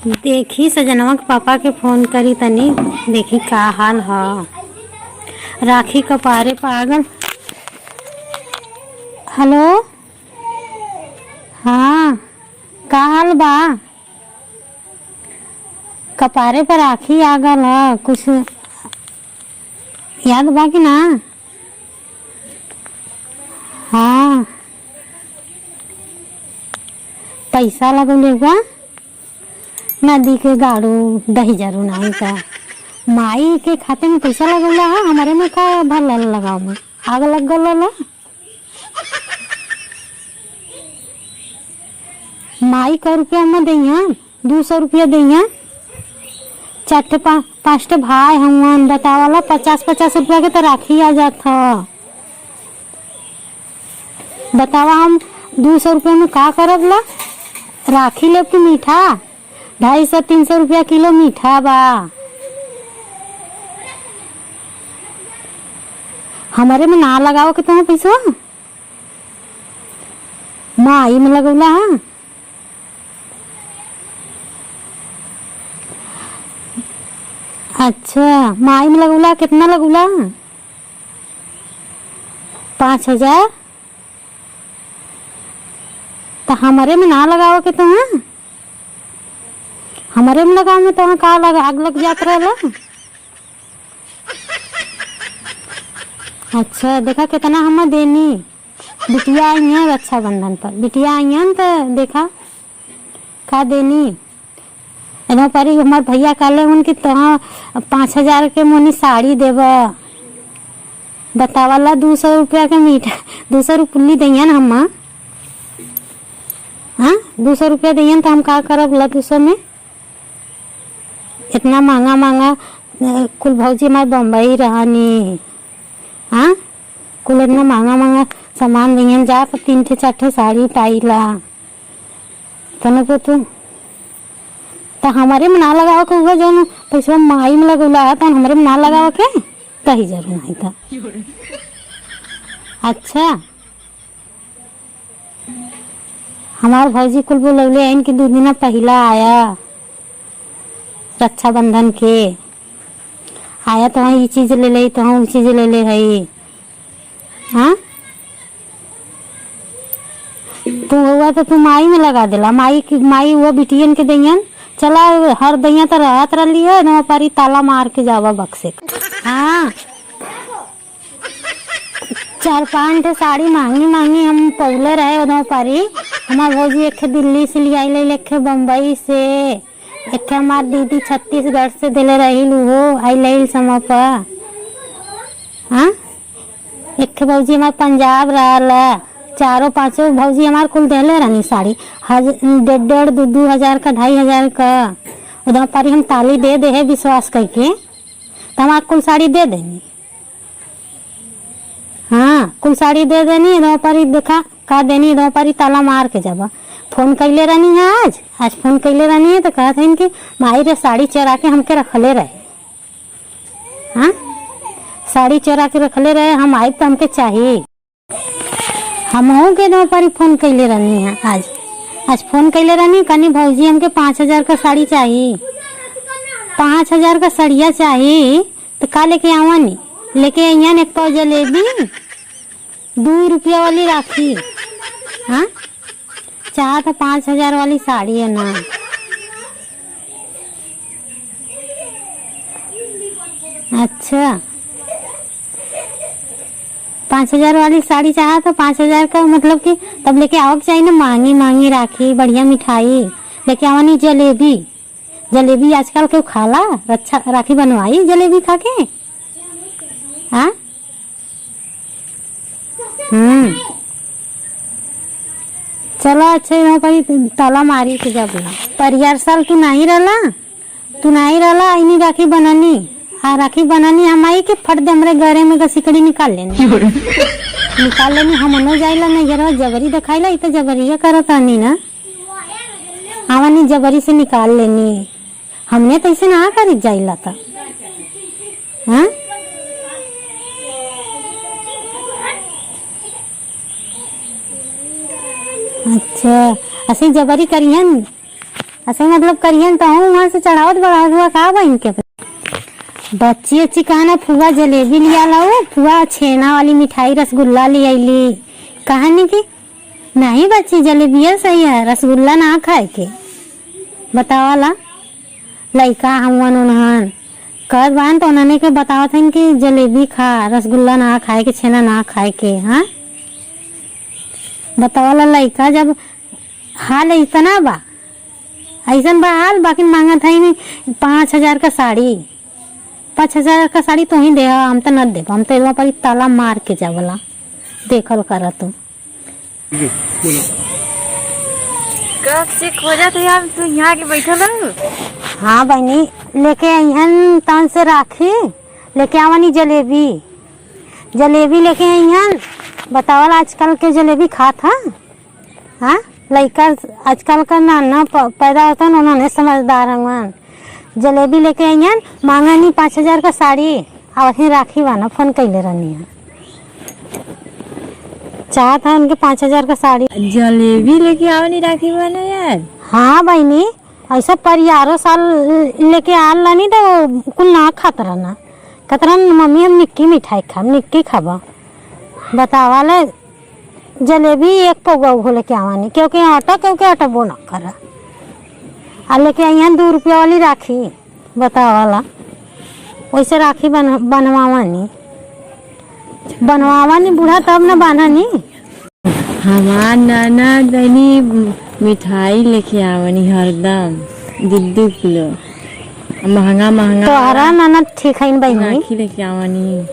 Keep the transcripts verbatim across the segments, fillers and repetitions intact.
देखी सजनवा के पापा के फोन करी तनी, देखी का हाल ह। राखी कपारे पागल। हेलो, हाँ, का हाल बा? कपारे पर राखी आ गल ह, कुछ याद बा कि ना? हाँ, पैसा लगौले बा नदी के गाड़ू दही जरू नाई का। माई के खाते में पैसा लगौला है, हमारे में का भला लगाव में आग लग गल है। माई का रुपया हम दइया, दू सौ रुपया दइया। चार ठे पा-, पाँच ठे भाई हवन, बतावला पचास पचास रुपया के तो राखी आ जात ह। बतावा हम दू सौ रुपया में का करब ला? राखी लेब कि मीठा? ढाई सौ तीन सौ रुपया किलो मीठा बा। हमरे में ना लगाव के तुम्हें पैसा? माई में लगौला है। अच्छा, माई में लगौला, कितना लगौला? पाँच हजार। तो हमरे में ना लगाव के तो, हाँ? हमरे में लगाव में तो का लगा, आग लग जात रहला। अच्छा, देखा कितना हम देनी। बिटिया आई हैं रक्षाबंधन पर, बिटिया आई हैं तो देखा का देनी। एदो परी हमार भैया कहले हन कि तोहा पाँच हजार के मोनी साड़ी देबा। बतावा ला, दू सौ रुपया के मीठा, दू सौ रुपया दइहन हम, हाँ, दू सौ रुपया दइहन तो हम का करब ला दू सौ में? इतना महंगा महंगा, अ, कुल भौजी हमार बम्बई रहनी, हाँ, कुल इतना महंगा महंगा सामान दइहन, जा तो तीन ठे चार ठे साड़ी पाइला। तने पे तू तो हमरे में ना लगाव के, उहे जौन पैसा माई में लगौला है, तौन हमरे में ना लगाव के, तही जरूर नहीं था। अच्छा, हमार भौजी कुल बोलौले आइन कि दू दिना पहिला आया रक्षाबंधन के, आया तो ई चीज ले ले, तो ऊ चीज ले ले हई। हाँ, तू हुआ तो तू माई में लगा देला, माई की, माई हुआ बिटियन के दइयन, चला हर दइया तो रहत रहली है, नौ पारी ताला मार के जावा बक्से। हाँ, चार पाँच ठे साड़ी महंगी महंगी हम पौले रहे उदों पारी। हमार भौजी एक ठे दिल्ली से लियाई ले, एक ठे बम्बई से, एक ठे हमार दीदी छत्तीसगढ़ से देले रही उहो, आई ले समय पर। हाँ, एक ठे भौजी हमार पंजाब रहल, चारों पाँचों भौजी हमार कुल देले रहनी साड़ी, हज-, डेढ़ डेढ़, दू दू हजार का, ढाई हजार का। उदों पारी हम ताली दे दे है विश्वास करके, तो हमार कुल साड़ी दे देनी। हाँ, कुल साड़ी दे देनी, इधर पर ही देखा का देनी, इधर पर ही ताला मार के जाबा। फोन कैले रहनी है आज, आज फोन कैले रहनी है तो कहत हन कि माई रे साड़ी चोरा के हमके रखले रहे। हाँ, साड़ी चोरा के रखले रहे, हम आइब तो हमके चाही। हमहू के इधर पर ही फोन कैले रहनी है आज, आज फोन कैले रहनी, कहनी भौजी हमके पाँच हजार का साड़ी चाही, पाँच हजार का सड़िया चाही। तो का लेके आवा नी? लेके अइहन एक पाव जलेबी, दू रुपया वाली राखी। हाँ, चाहत है पाँच हजार वाली साड़ी है ना। अच्छा, पाँच हजार वाली साड़ी चाहत है, पाँच हजार का मतलब कि तब लेके आवा के चाहिए ना, महंगी महंगी राखी, बढ़िया मिठाई लेके आवा नी, जलेबी। जलेबी आजकल केहू खाला? रक्षा, राखी बनवाई जलेबी खा के? हाँ? हम्म। चला, अच्छा, यहाँ पर ताला मारी के जब ला। पर यार साल तू नहीं रहला, तू नहीं रहला, इनी राखी बननी। आ राखी बननी, हम आई के फट दे हमरे घरे में का सिकड़ी निकाल लेनी। निकाल लेनी, हम मनो जाइला नहीं घरवा, जबरी देखाइला, इ तो जबरिया करत आनी ना। आवा नी, जबरी से निकाल लेनी। हमने तो ऐसे ना करी जाइला था। हाँ? अच्छा, ऐसे जबरी करिहन। ऐसे मतलब करिहन तो हूँ वहाँ से चढ़ावत बढ़ावत हुआ का बहिन के? बच्ची अच्छी कहा ना, फुआ जलेबी लिया लाओ, फुआ छेना वाली मिठाई रसगुल्ला ले आइली। कहा नहीं कि नहीं बच्ची, जलेबिया सही है, रसगुल्ला ना खाए के। बतावा ला, लइका हवन उन्हन, कहत बान तो उन्हने के बतावत हन कि जलेबी खा, रसगुल्ला ना खाए के, छेना ना खाए के, हाँ? बतावा ला, लइका जब हाल इतना बा, ऐसन बा हाल, बाकी मांगत है नहीं पाँच हजार का साड़ी। पाँच हजार का साड़ी तो ही दे, हम तो न देब, हम तो एदवा पर ताला मार के जावला। देखल करा तू। कब से खोजत है यार, तू यहाँ के बैठल हो? हाँ बहनी, लेके अइहन तन से राखी, लेके आवनी जलेबी, जलेबी लेके अइहन। बतावल आजकल के जलेबी खात हा? हाँ, लइका आजकल का नाना प-, पैदा होता न, उन्होंने समझदार हवन। जलेबी लेके अइहन, मांगनी पाँच हजार का साड़ी, आवत ही राखी बाना, फोन कइले रहनी है। चाहत है उनके पाँच हजार का साड़ी। जलेबी लेके आवनी राखी बाना यार। हाँ बहनी, ऐसा परियारो साल लेके आल रहनी तो कुल ना खात रहना। कहत रहन, "मम्मी, हम निक्की मिठाई खाब, निक्की खाबा।" बतावा ले, जलेबी एक पौवा उहो लेके आवानी, क्योंकि आटा, क्योंकि आटा बोना करा। आ लेके अइहन दू रुपया वाली राखी, बतावा ला। वैसे राखी बन-, बनवावानी। बनवावानी बूढ़ा तब न बान्हानी। हमार ननद बनी मिठाई लेके आवनी हरदम, दू दू किलो। महंगा महंगा तोहरा ननद ठीक हईन बहिनी? राखी लेके आवनी।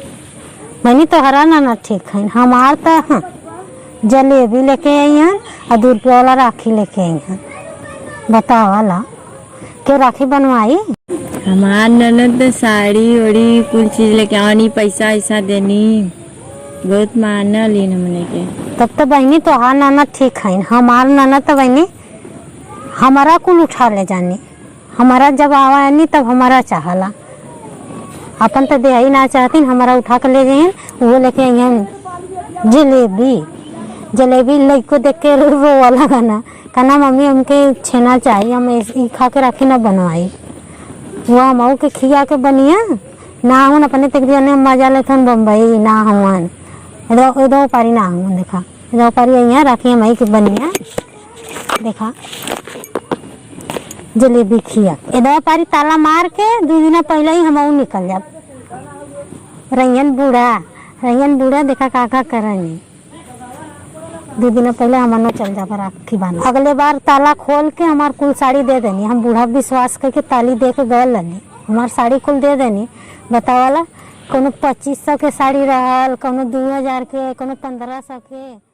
बहिनी, तोहरा ननद ठीक हईन, हमार त, हाँ, जलेबी लेके अइहन आ दू रुपया वाला राखी लेके अइहन। बतावा ला, के राखी बनवाई? हमार ननद त साड़ी ओड़ी कुल चीज लेके आवनी, पैसा ऐसा देनी, बहुत मानलीन हमने के। तब त बहिनी, तोहार ननद ठीक हईन, हमार ननद त बहिनी हमारा कुल उठा ले जानी। हमारा जब आवा है नी, तब हमारा चाहला। अपन त देही ना चाहतीन, हमारा उठा के ले जाइन, वो लेके अइहन जलेबी। जलेबी लइको देख के रो-, रोवा लगना, कहना, "मम्मी, हमके छेना चाहिए, हम ऐस-, ई खा के राखी ना बनवाई।" वो हमहू के खिया के बनिया, ना हवन अपने तक जने मजा लेथन बम्बई, ना हवन। एदो, एदो पारी ना हवन, देखा। एदो पारी अइहन राखी हमही के बनिया। देखा, जलेबी खिया। एदवा पारी ताला मार के दू दिना पहिले ही हमहू निकल जाब। रहियन बूढ़ा, रहियन बूढ़ा, देखा का का करनी। दू दिना पहिले हमनो चल जाब राखी बांधे। अगले बार ताला खोल के हमार कुल साड़ी दे देनी। हम बूढ़ा विश्वास करके ताली दे के गए लनी, हमार साड़ी कुल दे देनी। बतावला, कोनो पच्चीस सौ के साड़ी रहल, कोनो दू हजार के, कोनो पन्द्रह सौ के।